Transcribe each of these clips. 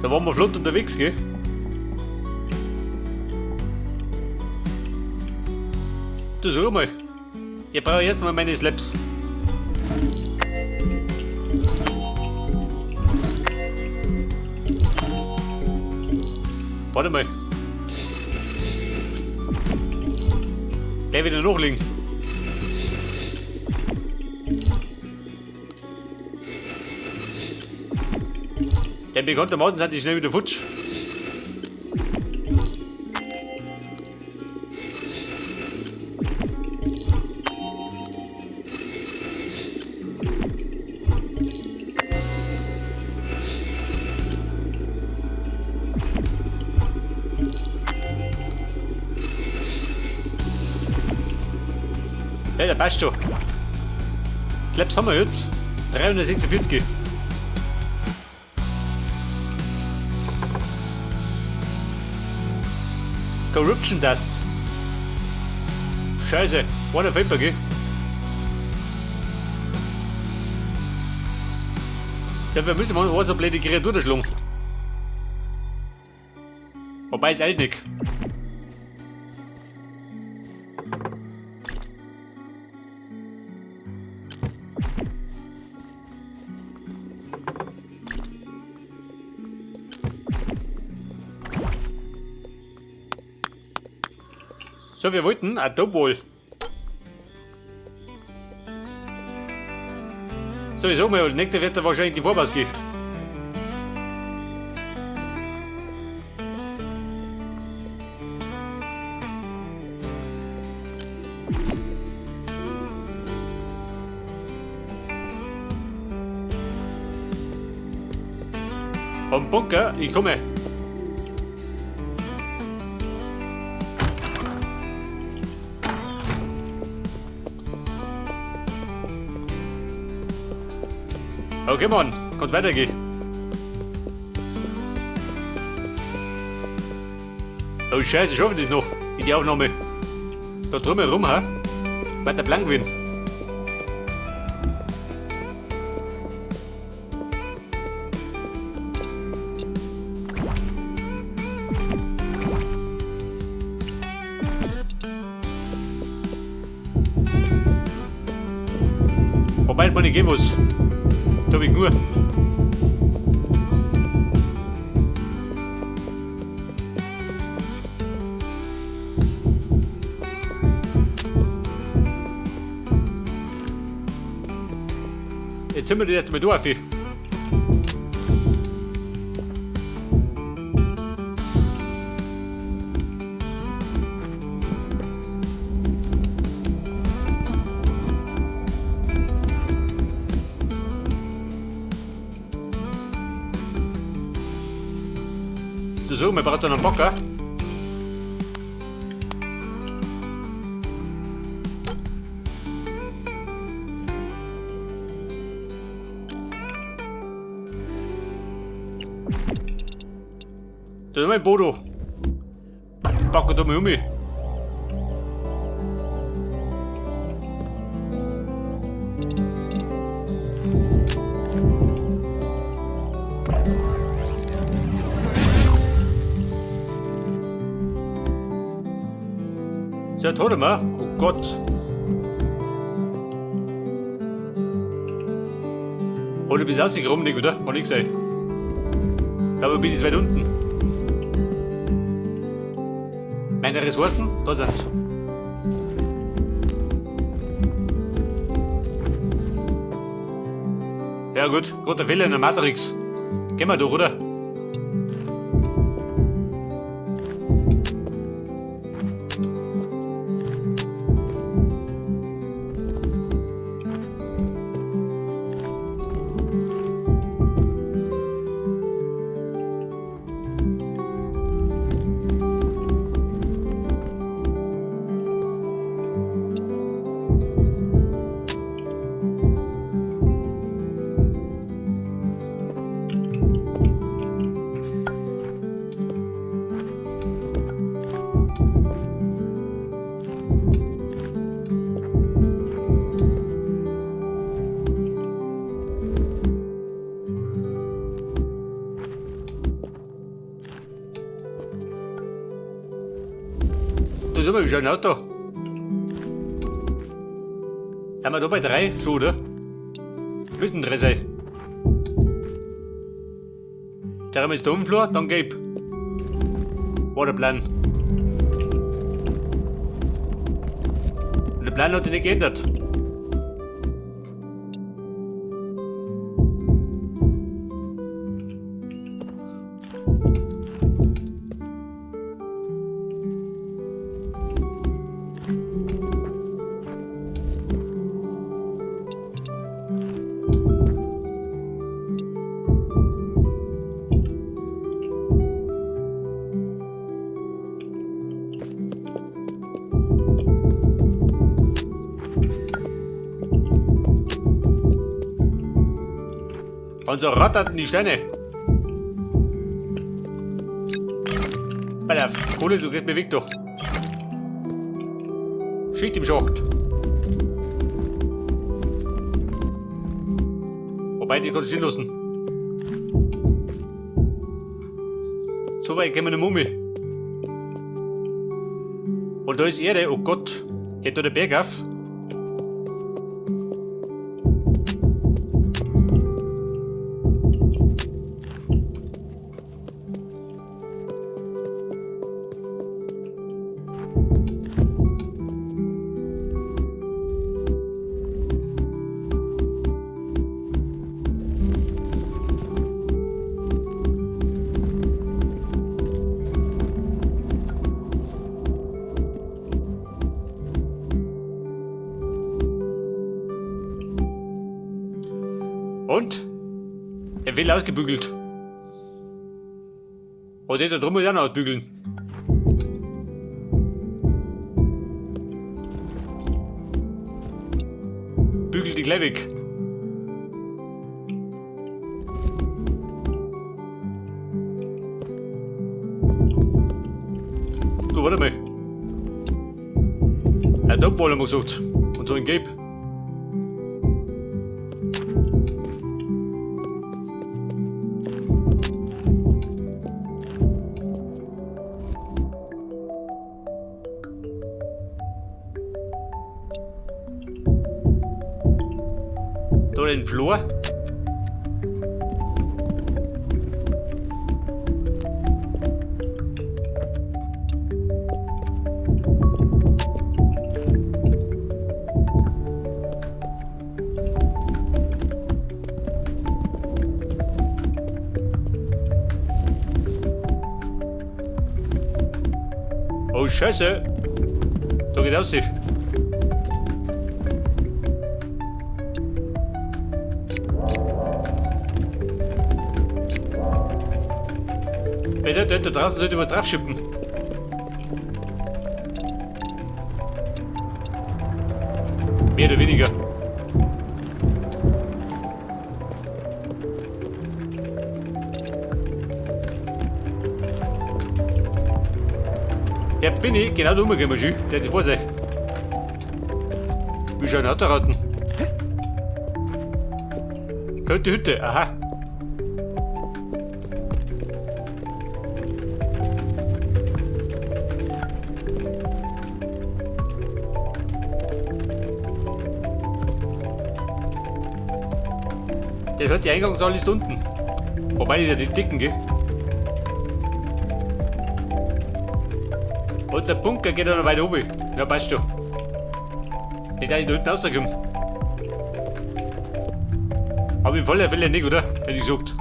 Da waren wir flott unterwegs, gell? Du sag mal, ich brauche jetzt mal meine Slaps. Warte mal. Gleich wieder nachlegen. Denn bekanntermaßen sind die schnell wieder futsch. Ja, der passt schon. Slaps haben wir jetzt. 346. Corruption Dust. Scheiße, einer fehlt mir, gell? Ja, wir müssen mal so eine blöde Kreatur da schlagen. Wobei es eilt nicht. So, wir wollten, ah, da wohl. So, ich sag mal, der nächste wird da wahrscheinlich die Farbe ausgehen. Am Bunker, ich komme. Okay, Mann, kann weitergehen. Oh Scheiße, ich hoffe nicht noch in die Aufnahme. Da drumherum, hä? Wird der Plan gewinnen. Wobei ich mal nicht gehen muss. Da hab ich nur. Jetzt sind wir das erste Mal durch. So, wir brauchen noch einen Bagger. Das ist mein Bodo. Bagger da mal um mich. Ist ja tot immer. Oh Gott. Oh, du bist rausgekommen, Nick, oder? Kann ich sein. Aber bin ich weit unten. Meine Ressourcen, da sind's. Ja gut, guter Fehler in der Matrix. Gehen wir durch, oder? Jetzt mal, wie schaut denn aus da? Sind wir da bei 3 schon, oder? Müssen 3 sein. Der ist der Umflur, dann gelb. War der Plan. Und der Plan hat sich nicht geändert. Und so ratterten die Steine. Bei der Kohle, du gehst mir weg doch. Schicht im Schacht. Wobei, die kannst du stehen lassen. So weit gehen wir nicht um. Und da ist Erde, oh Gott. Geht da der Berg auf? Und? Er will ausgebügelt. Und der da drum muss ich auch noch ausbügeln. Bügel die gleich weg. Du, warte mal. Er hat Abwohl haben wir gesagt. Und so ein Gelb. Da den Flur. Oh Scheiße! Da geht aus. Da draußen sollte was draufschippen. Mehr oder weniger. Ja, bin ich genau da rumgekommen, schön. Der hat sich vor. Wie schauen Autoraten? Könnte Hütte, aha. Das hat die Eingangshalle ist unten. Wobei das ja die Dicken, gell? Und der Bunker geht auch noch weiter oben. Ja, passt schon. Nicht, dass ich da hinten rauskomme. Aber im voller Fälle nicht, oder? Hätte ich gesagt.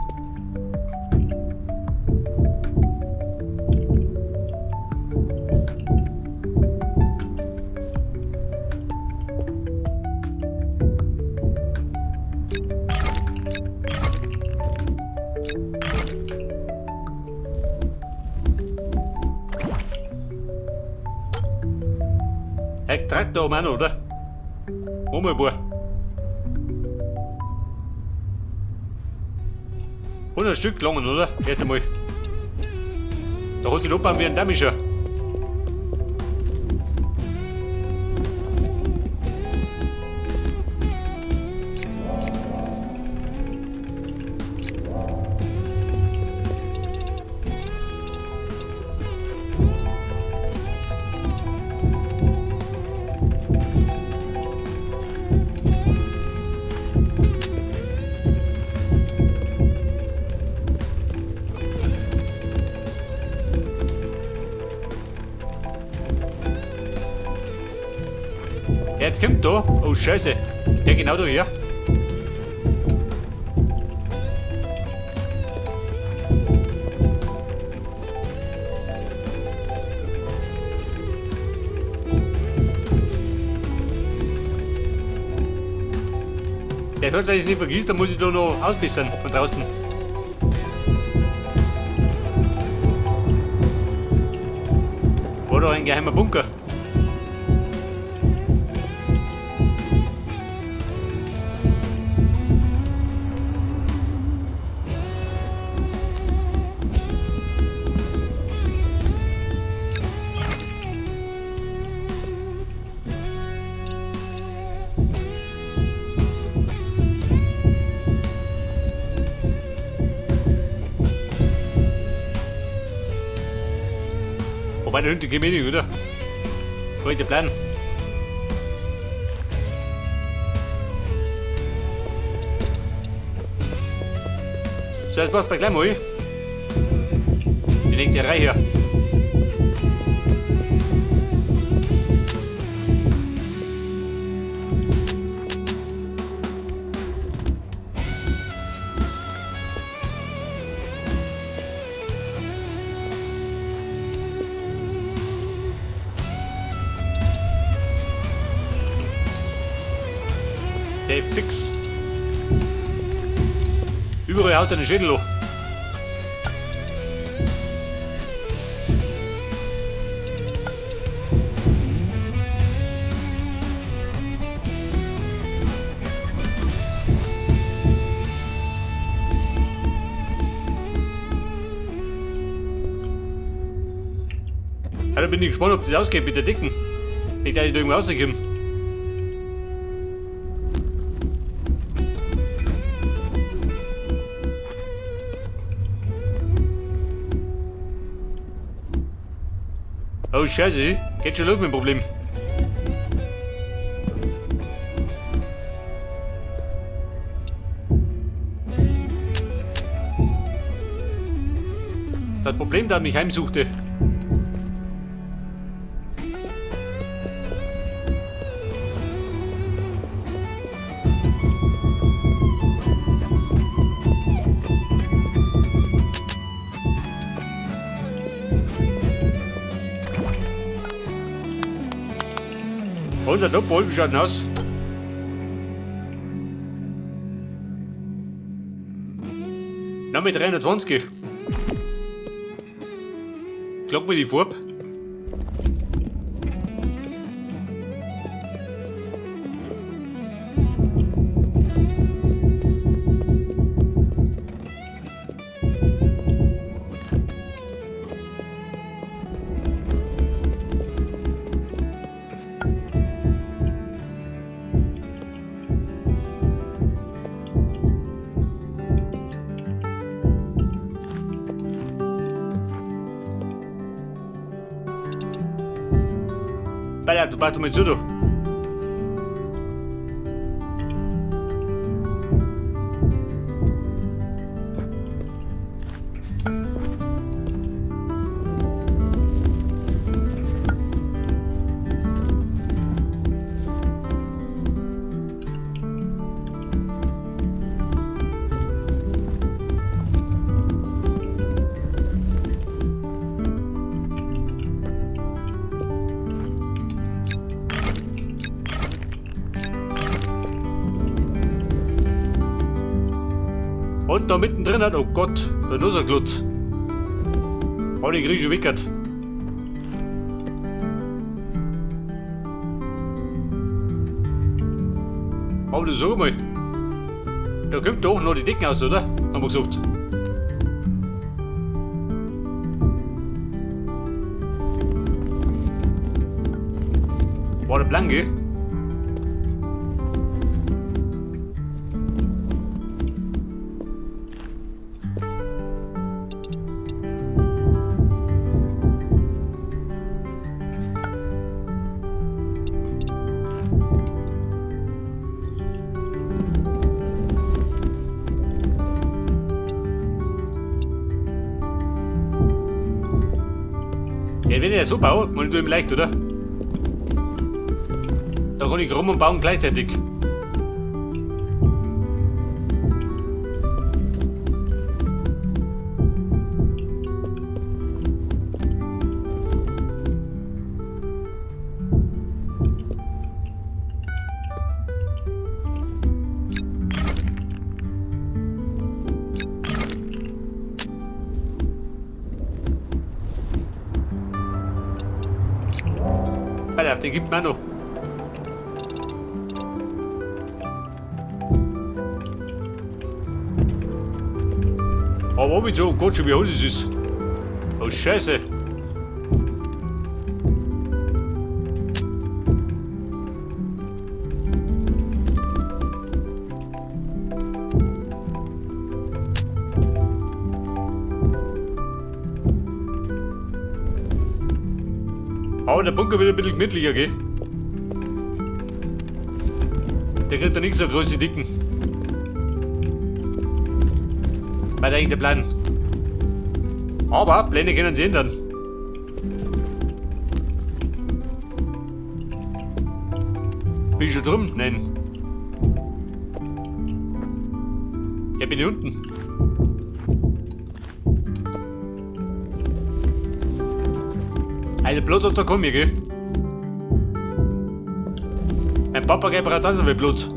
Traktor auch noch, oder? Machen wir ein paar. 100 Stück langen, oder? Erst einmal. Da hat sich abbauen wie ein Damischer. Jetzt kommt da. Oh Scheiße. Der genau da her. Der hört, wenn ich nicht vergisst, dann muss ich da noch ausbessern von draußen. War da ein geheimer Bunker. Wobei, da hinten gehen wir nicht, oder? War der Plan. So, jetzt machst du gleich mal. Die legt die Reihe hier. Der fix. Überall haut er den Schädel an. Ja, da bin ich gespannt, ob das ausgeht mit der Dicken. Nicht, dass ich da irgendwo rauskomme. Oh Scheiße, geht schon los mit dem Problem. Das Problem, das mich heimsuchte. Und der Doppel, wie schaut denn aus? Na, mit 320. Klock mir die Farbe. Bella, du passt mit zu, du. Und da mittendrin hat, oh Gott, da ist nur so ein Glutz. Oh, den krieg ich schon wickert. Aber du sag mal, da kommt doch noch die Decken aus, oder? Haben wir gesagt. War der Plan, gell? Ja, wenn ich das so baue, man tut ihm leicht, oder? Da Da kann ich rum und bauen gleichzeitig. Alter, den gibt mir noch. Aber wieso? Gott, schon wie hoch das ist. Oh, Scheiße. Aber der Bunker wird ein bisschen gemütlicher, gell? Der kriegt da nicht so große Dicken. Weil eigentlich der Plan. Aber Pläne können sich ändern. Bin ich schon drum? Nein. Ja, bin ich unten. Also Blut hat da komm ich, gell? Mein Papagei braucht auch so viel Blut.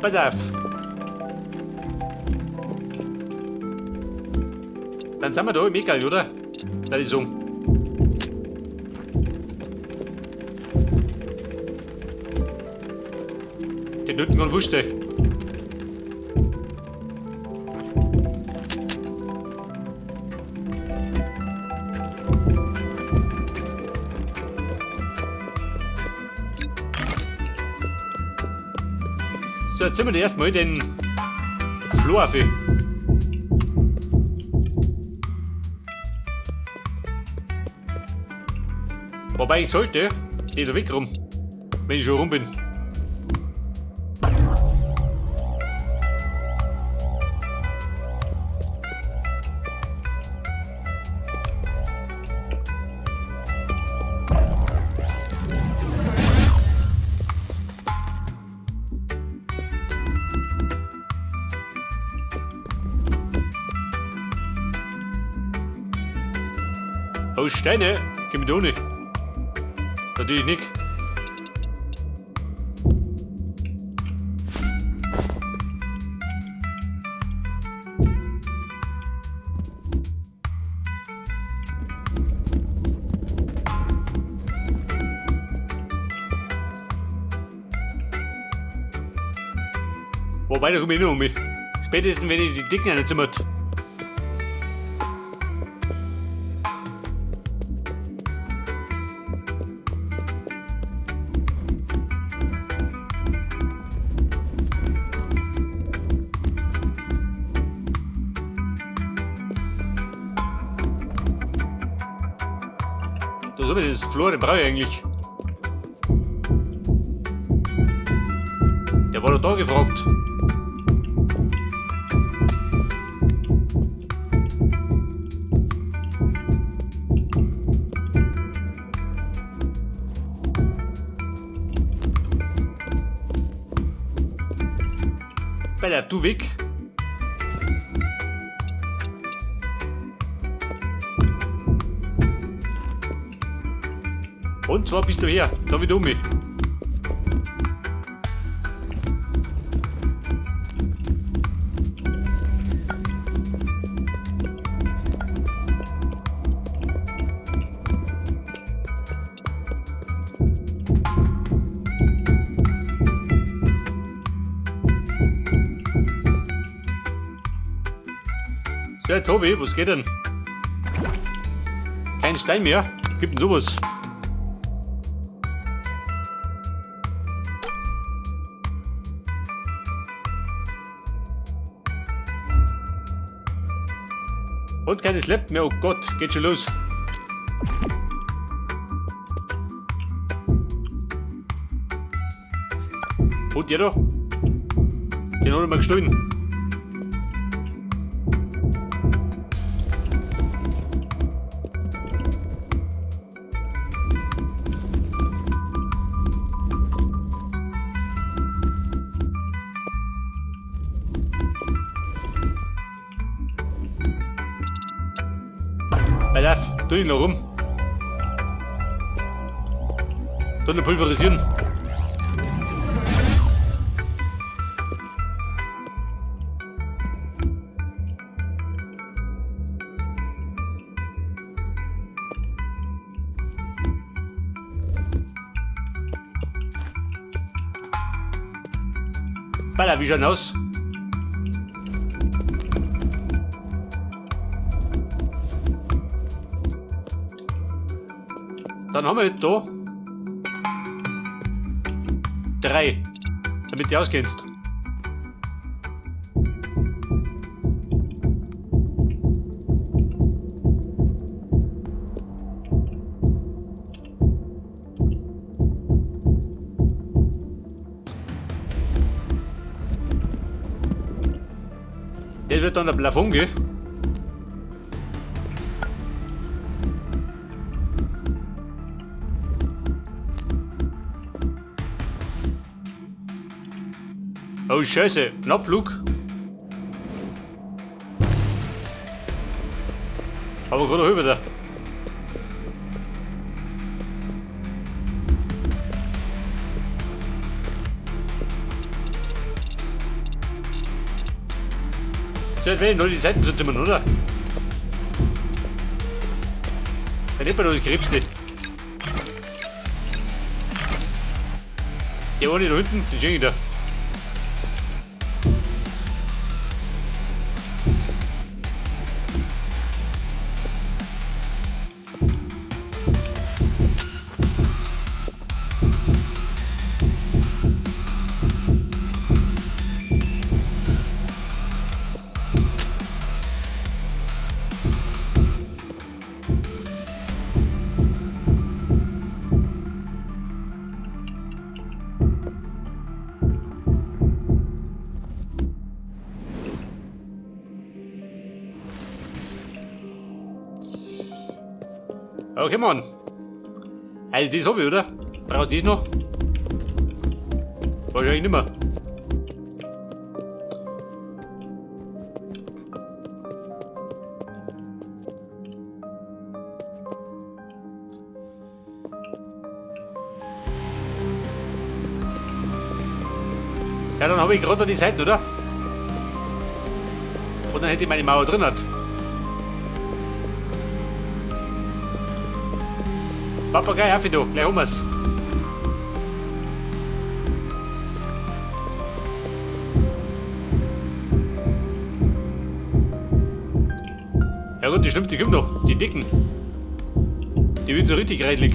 Pass auf. Dann sind wir da im Egal, oder? Da ist so. Den Nutten kann wurscht. So, jetzt sind wir erstmal den Floh auf. Wobei ich sollte nicht da weg rum, wenn ich schon rum bin. Oh, Steine, geh mit ohne. Natürlich nicht. Wobei, da komme ich noch um mich. Spätestens, wenn ich die Dicken reinzimmert. Da so das Flore brauche ich eigentlich. Der war doch da gefragt. Alter, du weg. Und zwar bist du her, da wieder um mich. So, Tobi, was geht denn? Kein Stein mehr? Gibt denn sowas? Und keine Schleppen mehr, oh Gott, geht schon los. Und der da? Den hat er mal gestohlen. Pass auf, tu ihn noch rum. Tu ihn pulverisieren. Pass auf, wie schaut aus? Dann haben wir jetzt da 3, damit du auskennst. Der wird dann der Plafond, gell? Oh Scheiße, ein Abflug. Aber gerade rüber da. So, jetzt werden nur die Seiten zu zimmern, oder? Dann nimmt man doch das Krebs nicht. Der eine da hinten, den schenke ich da. Okay, Mann. Also das hab ich, oder? Brauchst du das noch? Wahrscheinlich nimmer. Ja, dann hab ich gerade die Seiten, oder? Und dann hätte ich meine Mauer drin hat. Papagei, auf da, gleich haben wir's. Ja gut, die schlimmste kommt noch, die dicken. Die wird so richtig reidlich.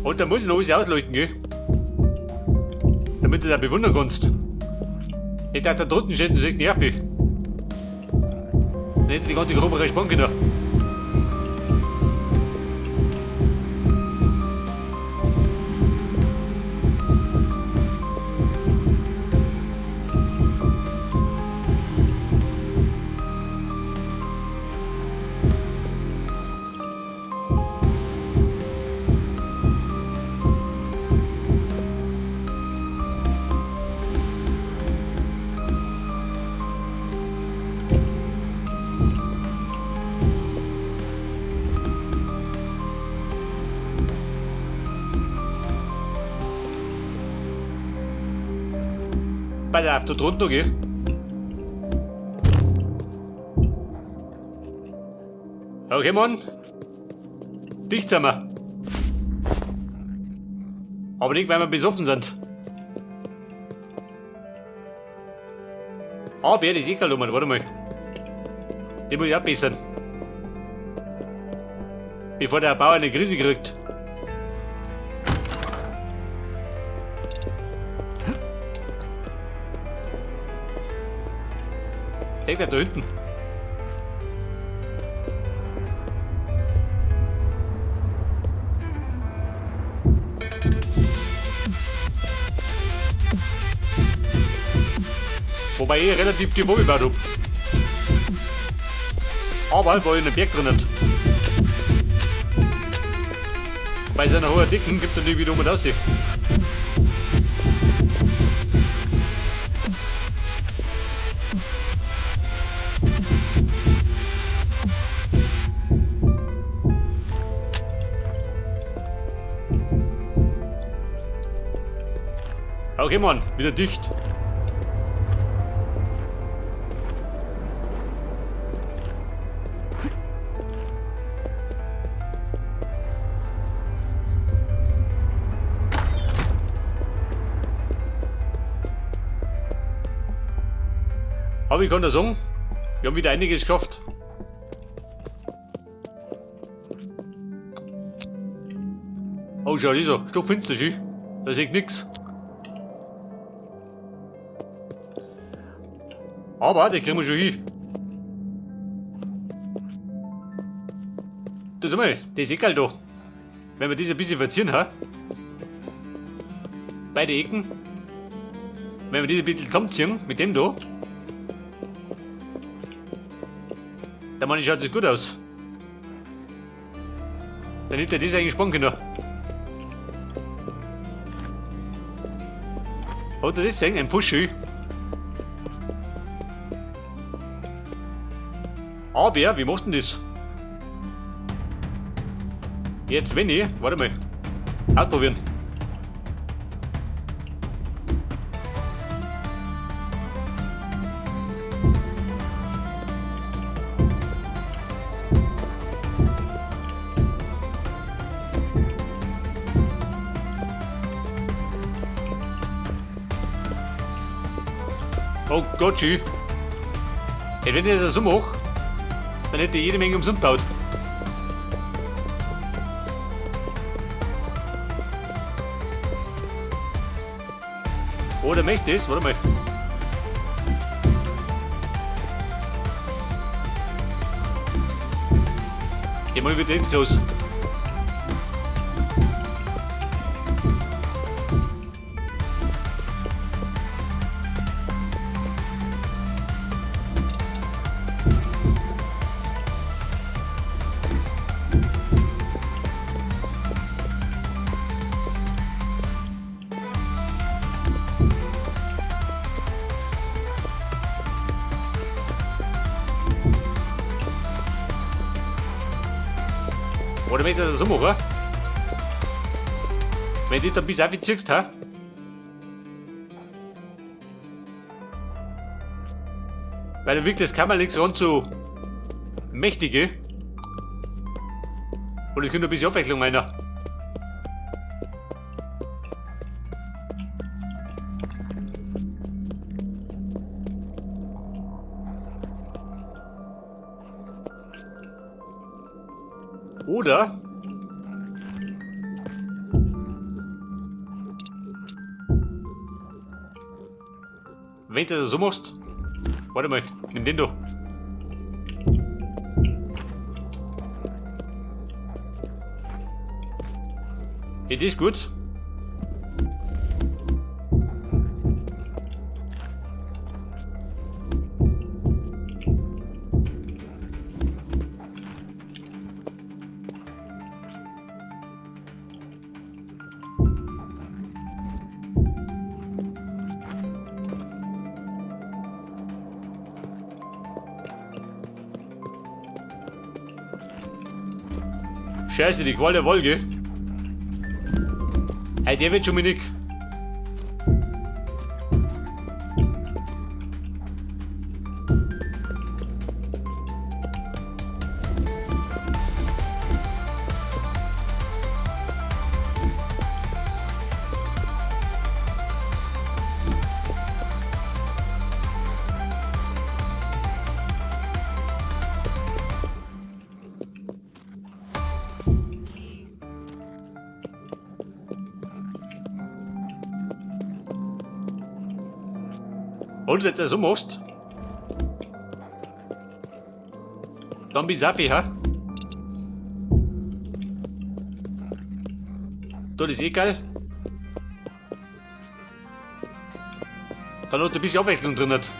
Und da muss ich noch alles ausleuchten, gell? Damit du das bewundern kannst. Nicht, dass da drunten steht und sagt, nervig. Dann hätte die ganze Gruppe respawn können. Pass auf, da drunter, gell? Okay, Mann. Dicht sind wir. Aber nicht, weil wir besoffen sind. Ah, Bär, das ist eh kein Lummer, warte mal. Den muss ich auch bessern. Bevor der Bauer eine Krise kriegt. Denkt er da hinten. Wobei ich relativ tief oben gebaut hab. Aber war in dem Berg drinnen. Bei seiner hohen Dicken gibt er natürlich wieder um und aus. Okay, Mann, wieder dicht. Aber ich kann da sagen, wir haben wieder einiges geschafft. Oh, schau, das ist stockfinster, schön. Da sehe ich nix. Aber das kriegen wir schon hin. Das ist mal, das Eckerl da. Wenn wir das ein bisschen verzieren, ha? Beide Ecken. Wenn wir das ein bisschen zusammenziehen, mit dem da. Dann meine ich, schaut das gut aus. Dann hätte er das eigentlich sparen können. Hat er das gesehen? Ein Pushy. Aber, wie machst du denn das? Jetzt, wenn ich, warte mal, ausprobieren. Oh Gott, schön. Hey, wenn ich das so mache, dann hätte ich jede Menge umsonst gebaut. Oder möchte das? Warte mal. Geh mal wieder jetzt groß. Oder wenn ich das so mache? Wenn du dann bis auf ziehst, ha? Weil dann wirkt das Kammer links ran so mächtige. Und es könnte ein bisschen Abwechslung meiner. Oder wenn du das so machst, warte mal, nimm den doch. Hey, das ist gut. Scheiße, die Qual der Wolke. Ey, der wird schon mal nicht. Und wenn du das so machst. Dann bis auf, ha? Das ist eh geil. Dann noch ein bisschen Abwechslung drin. Nicht.